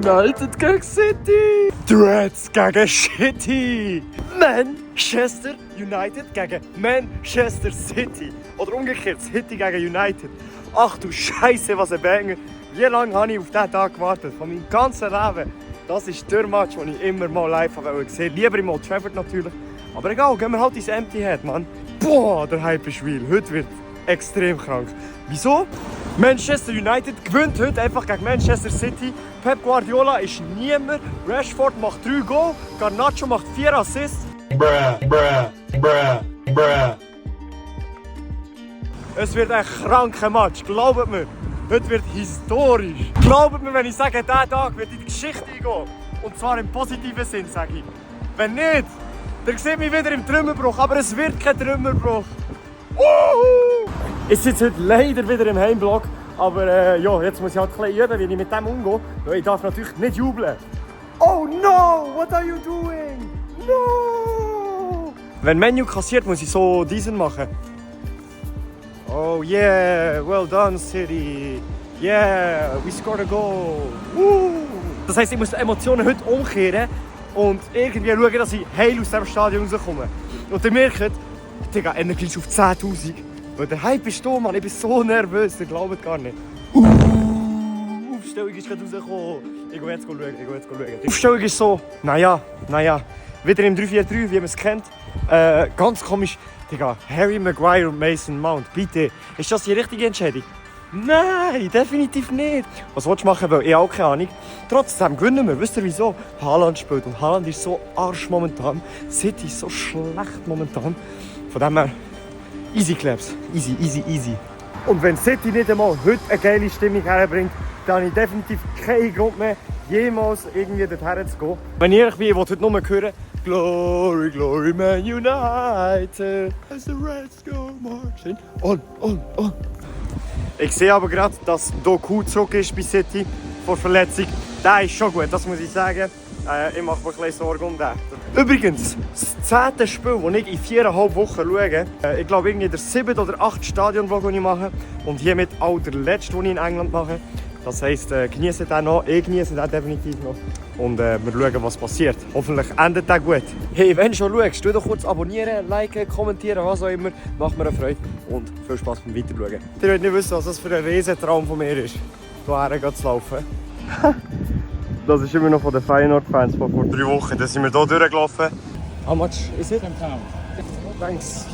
United gegen City. Reds gegen City. Manchester United gegen Manchester City. Oder umgekehrt, City gegen United. Ach du Scheiße, was ein Banger. Wie lange habe ich auf diesen Tag gewartet? Von meinem ganzen Leben. Das ist der Match, den ich immer mal live gesehen habe. Lieber im Old Trafford natürlich. Aber egal, gehen wir halt ins Empty Head, Mann. Boah, der Hype ist real. Heute wird extrem krank. Wieso? Manchester United gewinnt heute einfach gegen Manchester City. Pep Guardiola ist niemand. Rashford macht 3 Goal. Garnacho macht 4 Assists. Es wird ein kranker Match, glaubt mir. Heute wird historisch. Glaubt mir, wenn ich sage, dieser Tag wird in die Geschichte eingehen. Und zwar im positiven Sinn, sage ich. Wenn nicht, dann sieht mich wieder im Trümmerbruch. Aber es wird kein Trümmerbruch. Ich sitze heute leider wieder im Heimblock. Aber ja, jetzt muss ich halt ein bisschen üben, wie ich mit dem umgehe. Weil ich darf natürlich nicht jubeln. Oh no, what are you doing? No! Wenn Menu kassiert, muss ich so diesen machen. Oh yeah, well done City. Yeah, we scored a goal. Woo! Das heisst, ich muss die Emotionen heute umkehren und irgendwie schauen, dass ich heil aus diesem Stadion rauskomme. Und ihr merkt, Digga, Energie ist auf 10'000. Weil der Hype ist da, Mann. Ich bin so nervös, ihr glaubt gar nicht. Aufstellung ist gerade rausgekommen. Ich gehe jetzt schauen. Die Aufstellung ist so, naja. Wieder im 3-4-3, wie man es kennt. Ganz komisch. Digga, Harry Maguire und Mason Mount, bitte. Ist das die richtige Entscheidung? Nein, definitiv nicht. Was willst du machen? Weil ich habe auch keine Ahnung. Trotzdem gewinnen wir. Wisst ihr wieso? Haaland spielt und Haaland ist so arsch momentan. City ist so schlecht momentan. Von dem her, easy Claps. Easy. Und wenn City nicht einmal heute eine geile Stimmung herbringt, dann habe ich definitiv keinen Grund mehr, jemals irgendwie dorthin zu gehen. Wenn ich ehrlich bin, ich will heute nur hören, Glory, glory, Man United, as the Reds go marching on. Ich sehe aber gerade, dass Doku zurück ist bei City vor Verletzung. Der ist schon gut, das muss ich sagen. Ich mache mir ein bisschen Sorgen um den. Übrigens, das 10. Spiel, das ich in 4,5 Wochen schaue, ich glaube irgendwie der 7. oder 8. Stadionvlog, den ich mache. Und hiermit auch der letzte, den ich in England mache. Das heisst, genieße den noch, ich genieße den definitiv noch. Und wir schauen, was passiert. Hoffentlich endet der gut. Hey, wenn du schon schaust, tu doch kurz abonnieren, liken, kommentieren, was auch immer. Macht mir eine Freude und viel Spaß beim Weiterschauen. Ihr wollt nicht wissen, was das für ein Riesentraum von mir ist, hierher zu laufen. Das ist immer noch von den Feyenoord-Fans von vor 3 Wochen. Da sind wir hier durchgelaufen. How much is it? £10. Thanks.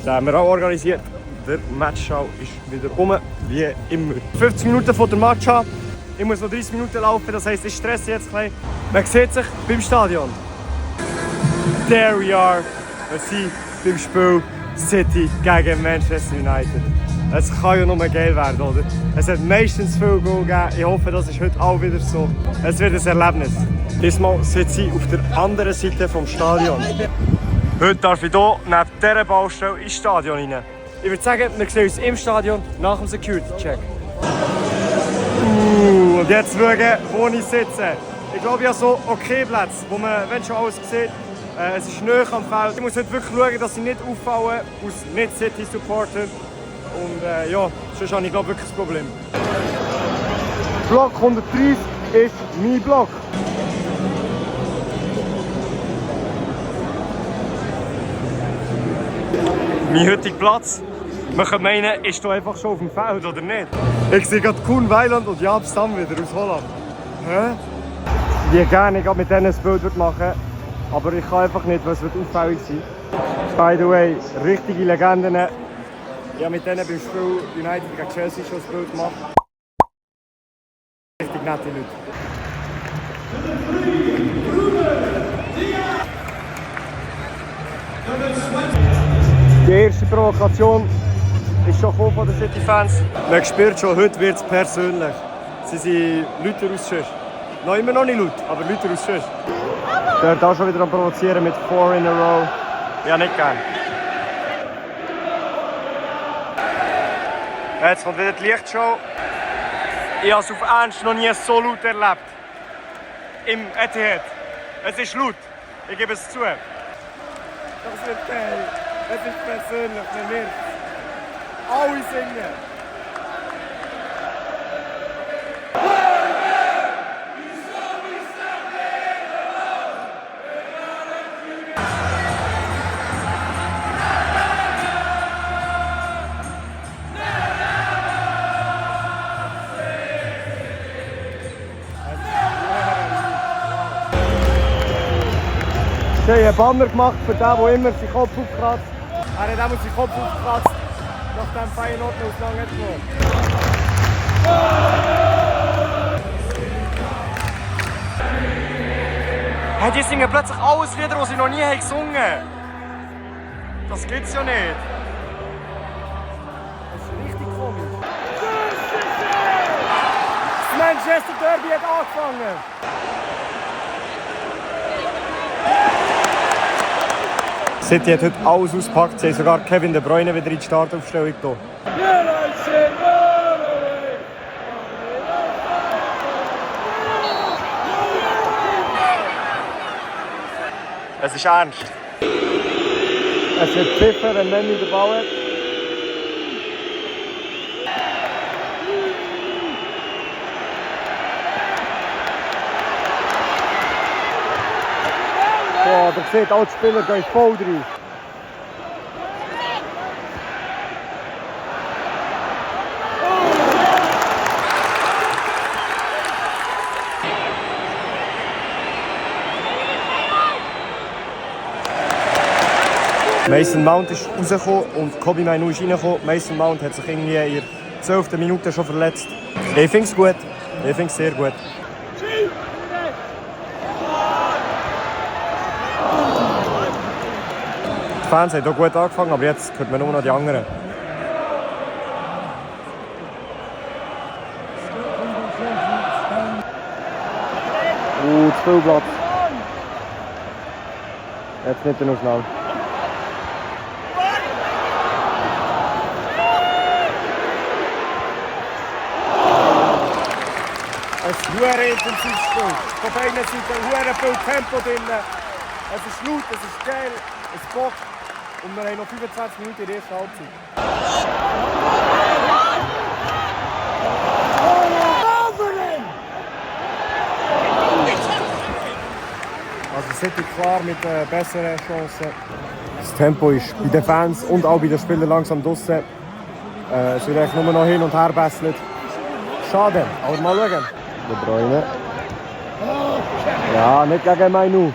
Das haben wir auch organisiert. Der Matchschau ist wieder rum, wie immer. 50 Minuten von der Matchschau. Ich muss noch 30 Minuten laufen, das heisst, ich stresse jetzt ein bisschen. Man sieht sich beim Stadion. There we are. Wir sind beim Spiel City gegen Manchester United. Es kann ja nur geil werden, oder? Es hat meistens viel Goal gegeben. Ich hoffe, das ist heute auch wieder so. Es wird ein Erlebnis. Diesmal sitze ich auf der anderen Seite des Stadions. Heute darf ich hier neben dieser Baustelle ins Stadion rein. Ich würde sagen, wir sehen uns im Stadion nach dem Security-Check. Und jetzt schauen, wo ich sitze. Ich glaube, ich habe so okay Plätze, wo man, wenn schon alles sieht, es ist nahe am Feld. Ich muss heute wirklich schauen, dass ich nicht auffalle aus Nicht-City-Supporter. Und ja, sonst habe ich glaube wirklich das Problem. Block 130 ist mein Block. Mein heutiger Platz, man kann meinen, ist hier einfach schon auf dem Feld, oder nicht? Ich sehe gerade Koen Weiland und Jaap Stam wieder aus Holland. Hä? Die gerne mit denen ein Bild machen, aber ich kann einfach nicht, weil es wird auffällig sein. By the way, richtige Legenden. Ich habe mit denen beim Spiel United gegen Chelsea schon ein Bild gemacht. Richtig nette Leute. Die erste Provokation ist schon von den City-Fans. Man spürt schon, heute wird es persönlich. Sie sind lauter aus Schösch. Noch immer noch nicht laut, aber lauter aus Schösch. Der wird auch schon wieder am Provozieren mit 4 in a row. Ja, nicht gern. Jetzt kommt wieder die Lichtshow. Ich habe es auf Ernst noch nie so laut erlebt. Im Etihad. Es ist laut. Ich gebe es zu. Das wird geil. Es ist persönlich, man merkt. Alle singen. Schön einen Banner gemacht für den, der immer seinen Kopf aufkratzt. Er hat auch seinen Kopf aufgekratzt, nachdem Feyenoord noch ausgegangen hat. Hey, die singen plötzlich alles Lieder, die sie noch nie gesungen haben. Das gibt's ja nicht. Das ist richtig komisch. Das Manchester Derby hat angefangen. City hat heute alles ausgepackt. Sie haben sogar Kevin De Bruyne wieder in die Startaufstellung getan. Es ist ernst. Es wird pfiffen, wenn man nicht den Ball hat. Boah, ihr seht, alle Spieler gehen voll drauf. Mason Mount ist rausgekommen und Kobbie Mainoo ist reingekommen. Mason Mount hat sich irgendwie in der 12. Minute schon verletzt. Ich finde es gut. Ich finde es sehr gut. Die Fans haben hier gut angefangen, aber jetzt hört man nur noch die anderen. Zu viel Platz. Jetzt nicht noch schnell. Es ist ein sehr intensives Spiel. Von beiden Seiten sehr viel Tempo drin. Es ist laut, es ist geil, es bockt. Und wir haben noch 25 Minuten in der ersten Halbzeit. Also City klar mit besseren Chancen. Das Tempo ist bei den Fans und auch bei den Spielern langsam draussen. Es wird nur noch hin und her gebesselt. Schade, aber mal schauen. De Bruyne. Ja, nicht gegen Mainoo.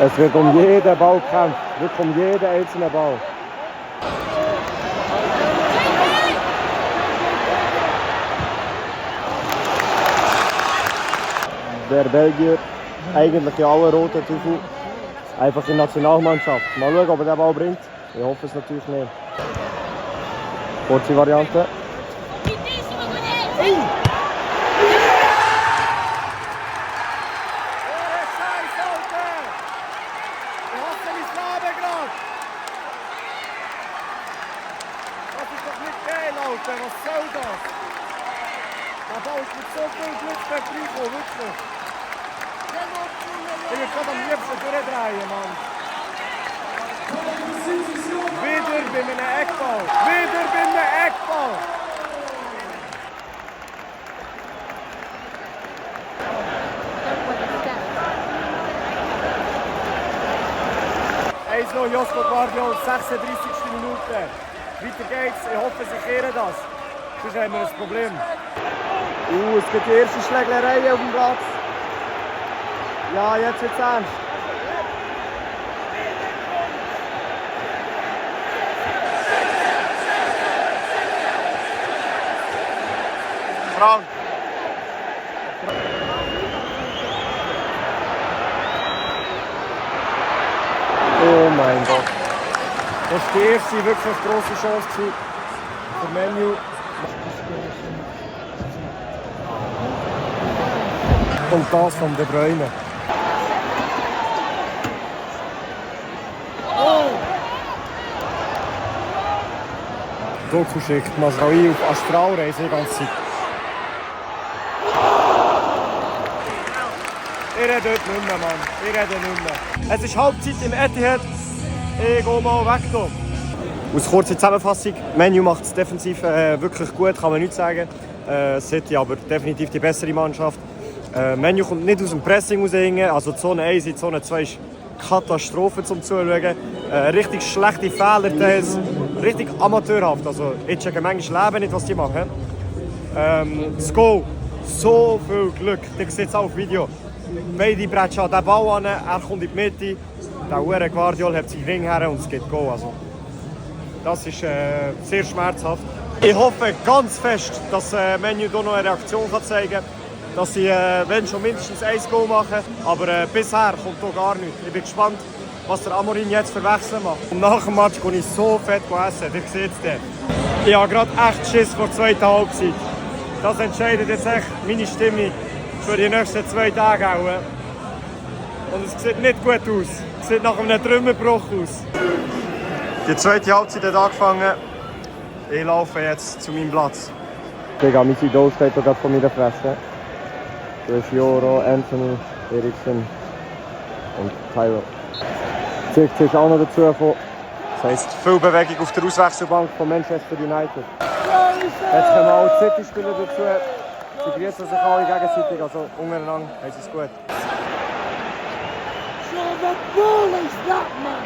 Es wird um jeden Ball gekämpft. Wirklich um jeden einzelnen Ball. Der Belgier, eigentlich in allen roten Tüfel, einfach in der Nationalmannschaft. Mal schauen, ob er den Ball bringt. Ich hoffe es natürlich nicht. Kurze Variante. Was soll das? Der Ball ist mit so viel Glück reingekommen, wirklich. Ich würde gerade am liebsten durchdrehen, Mann. Wieder bei einem Eckball. Wieder bei einem Eckball. Eins noch, Josko Guardiol, 36. Minute. Weiter geht's, ich hoffe, sie kehren das. Sonst haben wir ein Problem. Es gibt die erste Schlägerei auf dem Platz. Ja, jetzt wird's ernst. Frank. Oh mein Gott. Das war die erste wirklich grosse Chance für Menu. Und das von De Bruyne. Doku schickt Mazraoui auf Astralreise die ganze Zeit. Ich rede dort nicht mehr, Mann. Ich rede nicht mehr. Es ist Halbzeit im Etihad. Ich gehe mal weg hier. Aus kurzer Zusammenfassung, Menu macht es defensiv wirklich gut, kann man nicht sagen. City aber definitiv die bessere Mannschaft. Menu kommt nicht aus dem Pressing raus, also Zone 1 in Zone 2 ist Katastrophe zum Zuschauen. Richtig schlechte Fehler, richtig amateurhaft. Also, ich checke manchmal Leben nicht, was die machen. Das Goal, so viel Glück, ihr seht es auch auf Video. Beide bretschen an den Ball an, er kommt in die Mitte. Der Uwe Guardiol hat seinen Ring her und es geht Goal. Also, das ist sehr schmerzhaft. Ich hoffe ganz fest, dass Menu hier noch eine Reaktion kann zeigen kann. Dass sie wenn schon mindestens 1 Goal machen. Aber bisher kommt hier gar nichts. Ich bin gespannt, was der Amorim jetzt für Wechsel macht. Und nach dem Match gehe ich so fett essen. Ihr seht es dort. Ich habe gerade echt Schiss vor der zweiten Halbzeit. Das entscheidet jetzt echt meine Stimmung für die nächsten 2 Tage. Auch. Und es sieht nicht gut aus. Es sieht nach einem Trümmerbruch aus. Die zweite Halbzeit hat angefangen. Ich laufe jetzt zu meinem Platz. Digga, mein Idol steht hier vor meiner Fresse. Das ist Joro, Anthony, Eriksen und Tyro. Zirkzee ist auch noch dazu gekommen. Das heisst, viel Bewegung auf der Auswechselbank von Manchester United. Jetzt kommen auch City-Spieler dazu. Sie grüßen sich alle gegenseitig, also untereinander haben sie es gut. So the ball is that man.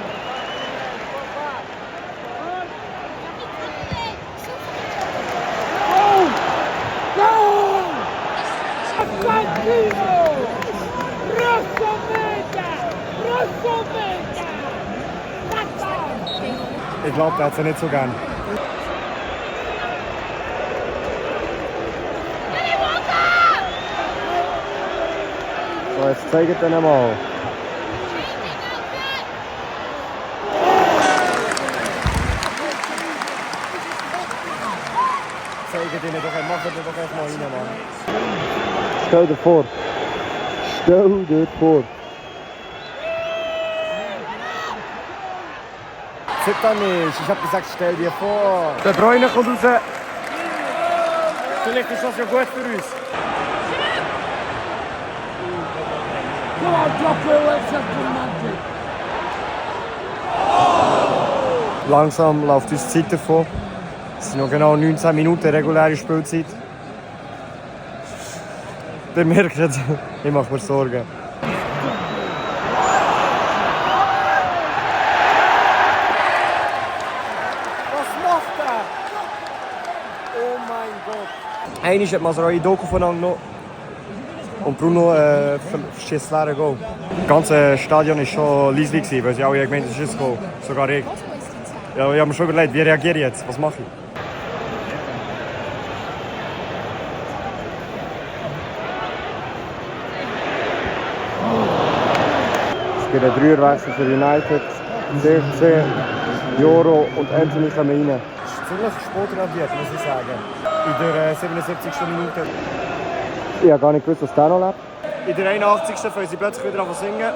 Oh! Go! Infantino! Rosso Mega! Rosso Mega! Ich glaube, der hat sie nicht so gern. So, jetzt zeigt er mal. Zeigt ihnen doch, machen wir doch erst mal rein, Mann. Stell dir vor. Stell dir vor. Zit da nicht. Ich hab gesagt, stell dir vor. Der Bräune kommt raus. Vielleicht ist das ja gut für uns. Go on, drop it, let's have the magic. Langsam läuft uns die Zeit davon. Es sind noch genau 19 Minuten reguläre Spielzeit. Ihr merkt, ich mache mir Sorgen. Was macht er? Oh mein Gott. Einmal hat Mazraoui Doku voneinander genommen. Und Bruno schießt leeren Goal. Das ganze Stadion war schon leise, weil sie alle gemeint haben, es ist ein Goal. Sogar ich. Ja, ich habe mir schon überlegt, wie reagiere ich jetzt? Was mache ich? Es gibt einen Dreierwechsel für United. Zirkzee, Joro und Anthony kommen rein. Es ist ziemlich spät reagiert, muss ich sagen. In der 77. Minute. Ich habe gar nicht gewusst, dass der noch lebt. In der 81. fangen sie plötzlich wieder an zu singen.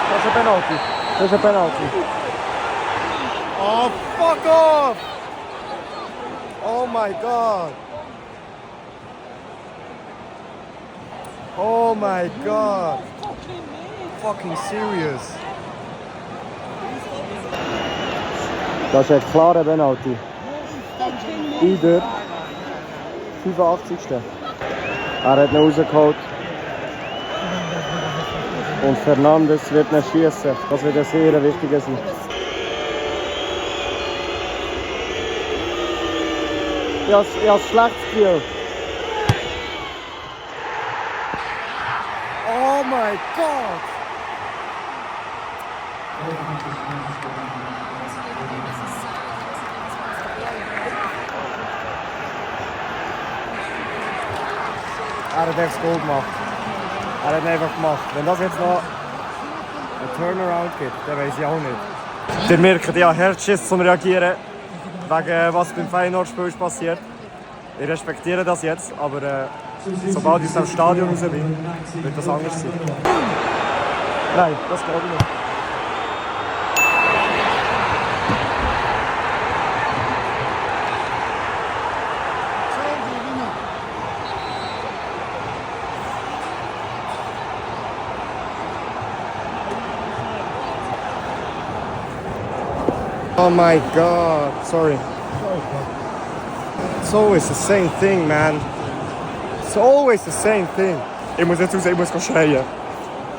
Das ist ein Penalty. Das ist ein Penalty. Oh, fuck off! Oh my god! Oh my god! Fucking serious! Das ist ein klarer Penalty. In der 85. Er hat ihn rausgeholt. Und Fernandes wird ihn schießen. Das wird ein sehr wichtiger sein. Ich habe ein schlechtes Gefühl. Oh mein Gott! Er hat echt das Goal gemacht. Er hat ihn einfach gemacht. Wenn das jetzt noch einen Turnaround gibt, dann weiß ich auch nicht. Ihr merkt, ich habe Herzschiss zum Reagieren, wegen was beim Feyenoord-Spiel ist passiert. Ich respektiere das jetzt, aber sobald ich aus dem Stadion raus bin, wird das anders sein. Nein, das glaube ich nicht. Oh my god, sorry. It's always the same thing, man. It's always the same thing. Ich muss jetzt raus, ich muss schreien.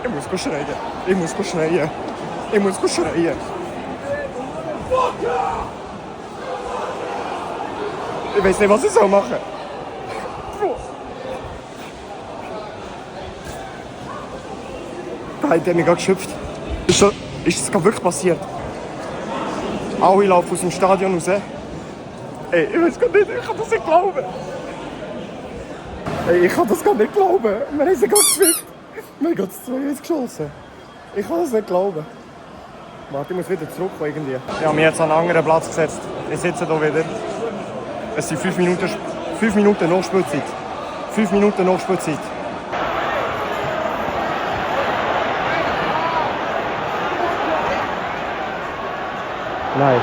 Ich muss schreien. Ich muss schreien. Ich muss schreien. Ich weiß nicht, was ich machen soll. Da hat er mich gerade geschöpft. Ist es gerade wirklich passiert? Alle laufen aus dem Stadion raus. Ey, ich weiß gar nicht, ich kann das nicht glauben. Ey, ich kann das gar nicht glauben. Wir haben sie gerade gefickt. Wir haben gerade 2-1 geschossen. Ich kann das nicht glauben. Warte, ich muss wieder zurück irgendwie. Ich habe mich jetzt an einen anderen Platz gesetzt. Ich sitze hier wieder. Es sind 5 Minuten Nachspielzeit. 5 Minuten Nachspielzeit. Nein.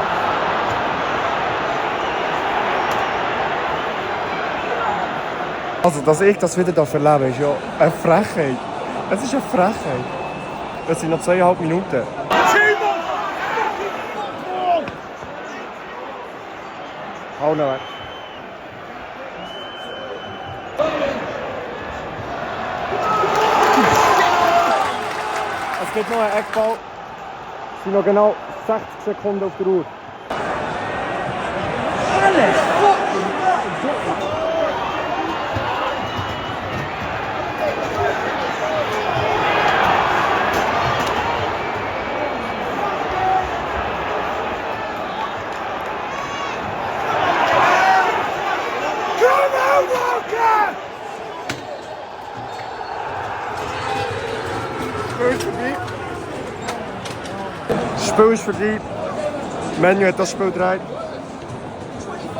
Also, dass ich das wieder erlebe, ist ja eine Frechheit. Es ist eine Frechheit. Es sind noch 2,5 Minuten. Hau noch weg. Es gibt noch einen Eckball. Es sind noch genau 60 Sekunden auf der Uhr. Das Spiel ist vorbei. Menu hat das Spiel gedreht.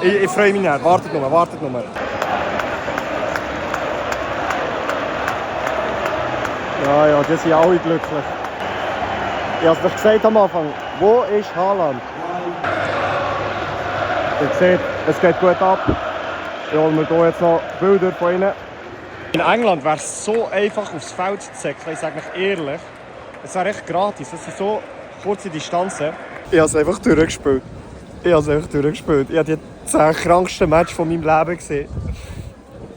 Ich freue mich nicht. Wartet nur. Ja, die sind alle glücklich. Ich habe es gesagt am Anfang. Wo ist Haaland? Ihr seht, es geht gut ab. Ich hole mir hier jetzt noch Bilder von ihnen. In England wäre es so einfach aufs Feld zu säckeln, ich sage euch ehrlich. Es wäre echt gratis, das sind so kurze Distanzen. Ich habe es einfach durchgespielt. Ich habe die 10 kranksten Matches von meinem Leben gesehen.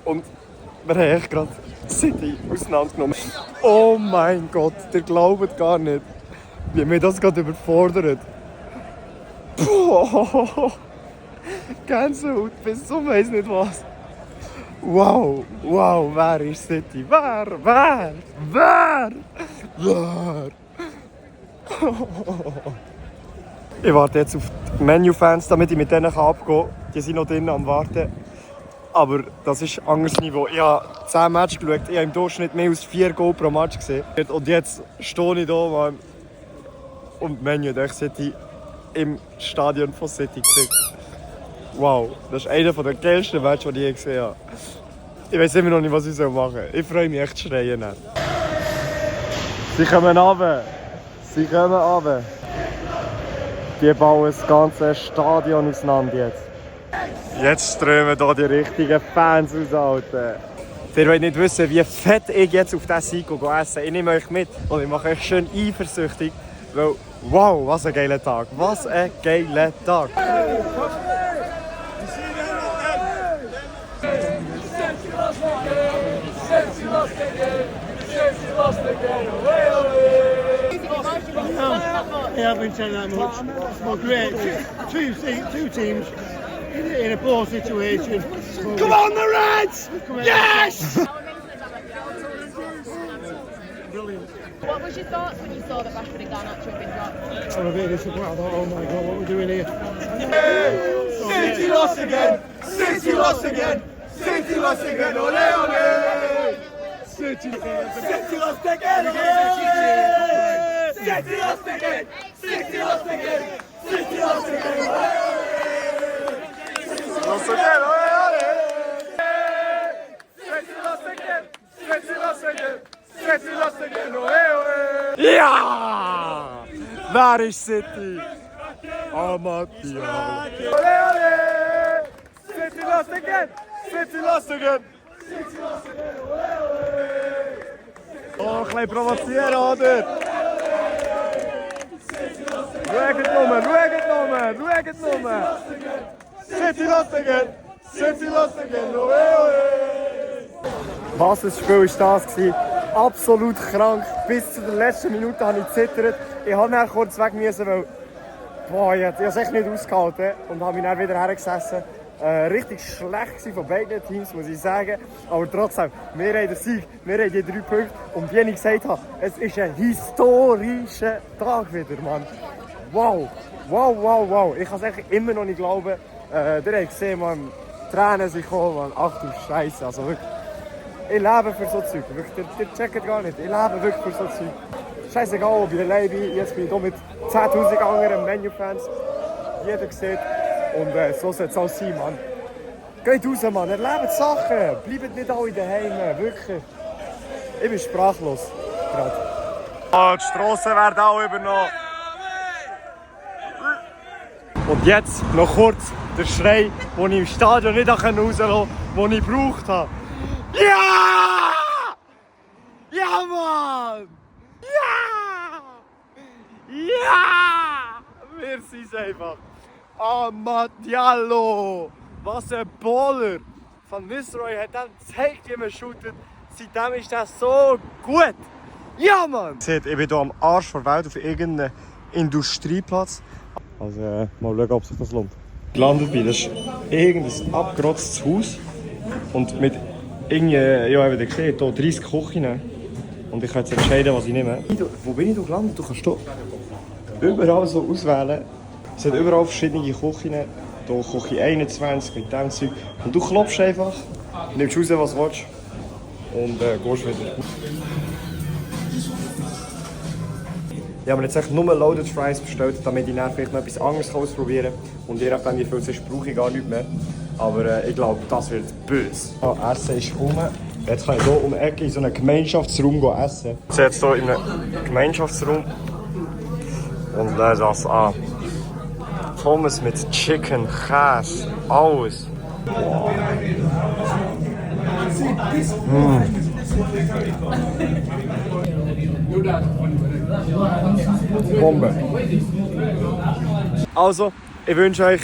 Und wir haben echt gerade City auseinandergenommen. Oh mein Gott, ihr glaubt gar nicht, wie mich das gerade überfordert. Boah, Gänsehaut bis zum weiss nicht was. Wow, wer ist City? Wer? Ich warte jetzt auf die Menu-Fans, damit ich mit denen abgehen kann. Die sind noch drinnen am Warten. Aber das ist ein anderes Niveau. Ich habe 10 Matches geschaut. Ich habe im Durchschnitt mehr als 4 Goal pro Match gesehen. Und jetzt stehe ich hier, Mann. Und Menu hat City im Stadion von City gesehen. Wow, das ist einer der geilsten Matches, die ich je gesehen habe. Ich weiß immer noch nicht, was ich machen soll. Ich freue mich echt zu schreien. Sie kommen runter. Die bauen das ganze Stadion auseinander jetzt. Jetzt strömen hier die richtigen Fans aus, Alter. Ihr wollt nicht wissen, wie fett ich jetzt auf diesen Sieg essen. Ich nehme euch mit und ich mache euch schön eifersüchtig. Weil, wow, was ein geiler Tag. They haven't said that much, but great. Two teams in a poor situation. Come on, the Reds! Yes! Brilliant. What was your thoughts when you saw that Rashford had gone out to have been dropped? I'm a bit disappointed. I thought, oh my God, what are we doing here? City lost again! City lost again! City lost again! Ole, ole! City lost again! Ole! City lost again! City lost again! City lost again! Lost again, ole, ole! City lost again! City lost again! City lost again, ole, ole! Ja! Wer ist City? Amatilla. Ole, ole! City lost again! City lost again! City lost again, ole, ole! Oh, ein bisschen provozieren, oder? Schaut nur! City lost again! City lost again! Ole, ole! Was ein Spiel war das? absolut krank. Bis zu der letzten Minute habe ich gezittert. Ich habe dann kurz weg müssen, weil boah, ich habe es echt nicht ausgehalten und habe mich dann wieder hergesessen. Richtig schlecht von beiden Teams, muss ich sagen. Aber trotzdem, wir haben den Sieg, wir haben die 3 Punkte. Und wie ich gesagt habe, es ist ein historischer Tag wieder, Mann. Wow, wow, wow, wow. Ich kann es eigentlich immer noch nicht glauben. Ihr habt gesehen, man, Tränen sind gekommen, man. Ach du Scheiße, also wirklich. Ich lebe für so Zeug, wirklich, ihr checkt gar nicht. Ich lebe wirklich für so Zeug. Scheißegal, ob ich allein bin, jetzt bin ich hier mit 10'000 anderen Menu-Fans. Jeder sieht. Und so soll es auch sein, Mann. Geht raus, Mann, erlebt Sachen. Bleibt nicht alle daheim, wirklich. Ich bin sprachlos. Gerade. Oh, die Strassen werden auch übernommen. Und jetzt noch kurz der Schrei, den ich im Stadion nicht rauslassen konnte, den ich gebraucht habe. Ja! Ja, Mann! Ja! Ja! Wir sind es einfach. Amad Diallo! Was ein Baller! Van Nistelrooy hat dann gezeigt, wie man shootet. Seitdem ist das so gut! Ja, Mann! Seht, ich bin hier am Arsch der Welt auf irgendeinem Industrieplatz. Also, mal schauen, ob sich das lohnt. Gelandet bin, das ist irgendein abgerotztes Haus. Und mit irgendwie, ja, ich habe gesehen, hier 30 Küchen. Und ich kann jetzt entscheiden, was ich nehme. Wo bin ich da gelandet? Du kannst hier überall so auswählen. Es hat überall verschiedene Küchen. Hier Küche 21 mit diesem Zeug. Und du klopfst einfach, nimmst raus, was du willst. Und gehst wieder. Ich habe mir jetzt echt nur Loaded Fries bestellt, damit ich dann vielleicht noch etwas anderes ausprobieren kann. Und je nachdem wie viel es ist, brauche ich gar nichts mehr. Aber ich glaube, das wird böse. Ja, Essen ist rum. Jetzt kann ich hier um die Ecke in so einem Gemeinschaftsraum essen. Ich bin jetzt hier in einem Gemeinschaftsraum. Und da ist das an. Pommes mit Chicken, Käse, alles. Bombe. Also, ich wünsche euch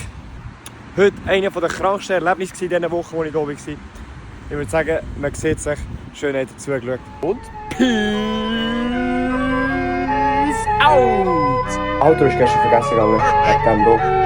heute einer der kranksten Erlebnisse in dieser Woche, wo ich hier war. Ich würde sagen, man sieht sich. Schön, dass ihr zugeschaut. Und Peace out! Auto ist gestern vergessen gegangen, wegen dem hier.